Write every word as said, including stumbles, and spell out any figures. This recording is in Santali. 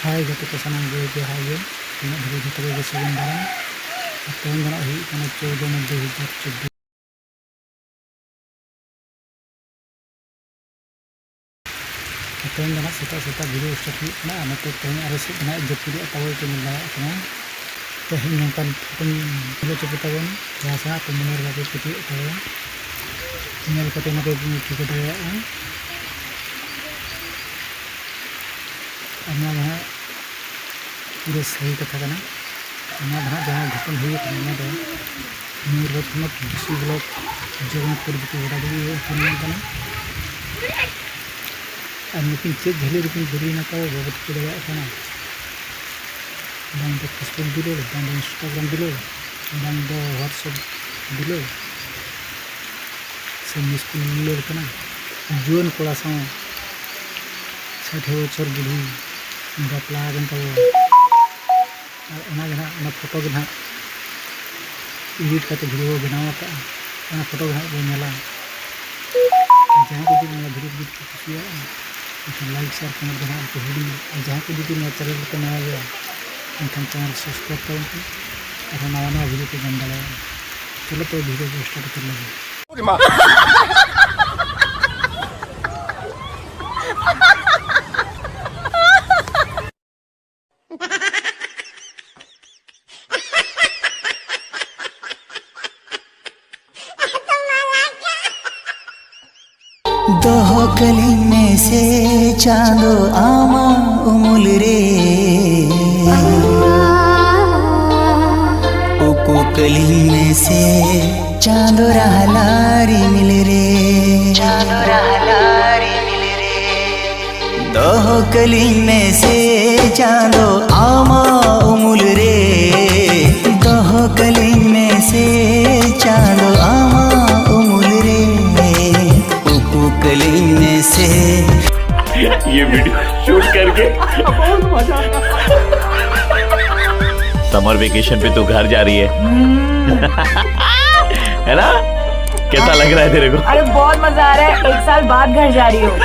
ᱦᱟᱭ ᱜᱟᱛᱮ ᱠᱚ ᱥᱟᱱᱟᱢ ᱜᱮ ᱡᱚᱦᱟᱨ ᱜᱮ᱾ ᱛᱤᱱᱟᱹᱜ ᱫᱷᱟᱹᱵᱤᱡ ᱡᱚᱛᱚ ᱜᱮ ᱥᱟᱹᱜᱩᱱ ᱫᱟᱨᱟᱢ᱾ ᱟᱨ ᱛᱮᱦᱮᱧ ᱫᱚ ᱱᱟᱜ ᱦᱩᱭᱩᱜ ᱠᱟᱱᱟ ᱪᱳᱫᱽᱫᱚ ᱢᱮ ᱫᱩ ᱦᱟᱡᱟᱨ ᱪᱳᱫᱽᱫᱚ᱾ ᱟᱨ ᱛᱮᱦᱮᱧ ᱫᱚ ᱱᱟᱜ ᱥᱮᱛᱟᱜ ᱥᱮᱛᱟᱜ video start ᱦᱩᱭᱩᱜ ᱠᱟᱱᱟ᱾ ᱟᱨ ᱱᱚᱛᱮ ᱛᱮᱦᱮᱧ ᱟᱞᱮ ᱥᱮᱫ ᱫᱚ ᱱᱟᱜ ᱡᱟᱹᱯᱩᱫ ᱮᱫ ᱛᱟᱵᱚᱱ ᱯᱮ ᱧᱮᱞ ᱫᱟᱲᱮᱭᱟᱜ ᱠᱟᱱᱟ᱾ ᱛᱮᱦᱮᱧ ᱱᱚᱝᱠᱟᱱ ᱯᱷᱳᱴᱳᱧ ᱛᱩᱞᱟᱹᱣ ᱦᱚᱪᱚ ᱠᱮᱫ ᱛᱟᱵᱚᱱᱟ, ᱡᱟᱦᱟᱸ ᱥᱟᱞᱟᱜ ᱟᱯᱮ ᱢᱚᱱᱮ ᱨᱮ ᱵᱟᱯᱮ ᱯᱟᱹᱛᱭᱟᱹᱜ ᱛᱟᱵᱚᱱᱟ᱾ ᱧᱮᱞ ᱠᱟᱛᱮ ᱚᱱᱟ ᱯᱮ ᱴᱷᱤᱠᱟᱹ ᱫᱟᱲᱮᱭᱟᱜᱼᱟ᱾ ᱟᱨ ᱱᱚᱣᱟ ᱫᱚ ᱦᱟᱸᱜ ᱯᱩᱨᱟᱹ ᱥᱟᱹᱨᱤ ᱠᱟᱛᱷᱟ ᱠᱟᱱᱟ᱾ ᱚᱱᱟ ᱫᱚ ᱦᱟᱸᱜ ᱡᱟᱦᱟᱸ ᱜᱷᱚᱴᱚᱱ ᱦᱩᱭ ᱠᱟᱱᱟ, ᱚᱱᱟ ᱫᱚ ᱢᱚᱭᱩᱨᱵᱷᱚᱸᱡᱽ ᱦᱚᱱᱚᱛ ᱰᱤᱥᱤ ᱵᱞᱚᱠ ᱡᱚᱜᱚᱱᱱᱟᱛᱷᱯᱩᱨ ᱡᱮᱴᱤ ᱜᱚᱰᱟ ᱰᱩᱝᱨᱤ ᱨᱮ ᱦᱩᱭ ᱠᱟᱱᱟ᱾ ᱟᱨ ᱱᱩᱠᱤᱱ ᱪᱮᱫ ᱡᱷᱟᱹᱞᱤ ᱨᱮᱠᱤᱱ ᱡᱷᱟᱹᱞᱤᱭᱮᱱᱟ, ᱛᱟᱣ ᱵᱟᱵᱚ ᱴᱷᱤᱠᱟᱹ ᱫᱟᱲᱮᱭᱟᱜ ᱠᱟᱱᱟ᱾ ᱵᱟᱝ ᱫᱚ Facebook ᱫᱩᱞᱟᱹᱲ, ᱵᱟᱝ ᱫᱚ Instagram ᱫᱩᱞᱟᱹᱲ, ᱵᱟᱝ ᱫᱚ WhatsApp ᱫᱩᱞᱟᱹᱲ, ᱥᱮ ᱢᱤᱥ ᱠᱚᱞ ᱫᱩᱞᱟᱹᱲ ᱠᱟᱱᱟ᱾ ᱡᱩᱣᱟᱹᱱ ᱠᱚᱲᱟ ᱥᱟᱶ ᱥᱟᱴᱷᱮ ᱵᱚᱪᱷᱚᱨ ᱵᱩᱰᱷᱤ ᱵᱟᱯᱞᱟ ᱟᱠᱟᱱ ᱛᱟᱵᱚᱱᱟ᱾ ᱟᱨ ᱚᱱᱟ ᱜᱮ ᱱᱟᱦᱟᱜ, ᱚᱱᱟ ᱯᱷᱳᱴᱳ ᱜᱮ ᱱᱟᱦᱟᱜ edit ᱠᱟᱛᱮ video ᱵᱚ ᱵᱮᱱᱟᱣ ᱟᱠᱟᱫᱼᱟ᱾ ᱚᱱᱟ ᱯᱷᱳᱴᱳ ᱜᱮ ᱱᱟᱦᱟᱜ ᱵᱚ ᱧᱮᱞᱟ᱾ ᱟᱨ ᱡᱟᱦᱟᱸᱭ ᱠᱚ ᱡᱩᱫᱤ ᱱᱚᱣᱟ video ᱡᱩᱫᱤ ᱠᱚ ᱠᱩᱥᱤᱭᱟᱜᱼᱟ, ᱮᱱᱠᱷᱟᱱ like, share, comment ᱫᱚ ᱱᱟᱦᱟᱜ ᱟᱞᱚ ᱯᱮ ᱦᱤᱲᱤᱧᱟ᱾ ᱟᱨ ᱡᱟᱦᱟᱸᱭ ᱠᱚ ᱡᱩᱫᱤ ᱱᱚᱣᱟ channel ᱨᱮᱯᱮ ᱱᱟᱣᱟ ᱜᱮᱭᱟ, ᱮᱱᱠᱷᱟᱱ channel subscribe ᱛᱟᱵᱚᱱ ᱯᱮ᱾ ᱟᱨᱦᱚᱸ ᱱᱟᱣᱟ ᱱᱟᱣᱟ video ᱯᱮ ᱧᱟᱢ ᱫᱟᱲᱮᱭᱟᱜᱼᱟ᱾ ᱪᱚᱞᱚ ᱛᱚᱵᱮ video ᱵᱚ start ᱩᱛᱟᱹᱨ ᱞᱮᱜᱮ᱾ ᱫᱚᱦᱚ ᱠᱟᱹᱞᱤᱧ ᱢᱮᱥᱮ ᱪᱟᱸᱫᱚ ᱟᱢᱟᱜ ᱩᱢᱩᱞ ᱨᱮ, ᱩᱠᱩ ᱠᱟᱹᱞᱤᱧ ᱢᱮᱥᱮ ᱪᱟᱸᱫᱚ ᱨᱟᱦᱞᱟ ᱨᱤᱢᱤᱞ ᱨᱮ, ᱪᱟᱸᱫᱚ ᱨᱟᱦᱞᱟ ᱨᱤᱢᱤᱞ ᱨᱮ᱾ ᱫᱚᱦᱚ ᱠᱟᱹᱞᱤᱧ ᱢᱮᱥᱮ ᱪᱟᱸᱫᱚ ᱟᱢᱟᱜ ᱩᱢᱩᱞ ᱨᱮ, ᱫᱚᱦᱚ ᱠᱟᱹᱞᱤᱧ ᱢᱮᱥᱮ ᱪᱟᱸᱫᱚ ᱟᱢᱟᱜ ᱩᱢᱩᱞ ᱨᱮ, ᱩᱠᱩ ᱠᱟᱹᱞᱤᱧ ᱢᱮᱥᱮ᱾ ये वीडियो शूट करके समर वेकेशन पे तू घर जा रही है। है ना? कैसा लग रहा है तेरे को? अरे बहुत मजा आ रहा है, एक साल बाद घर जा रही हूँ।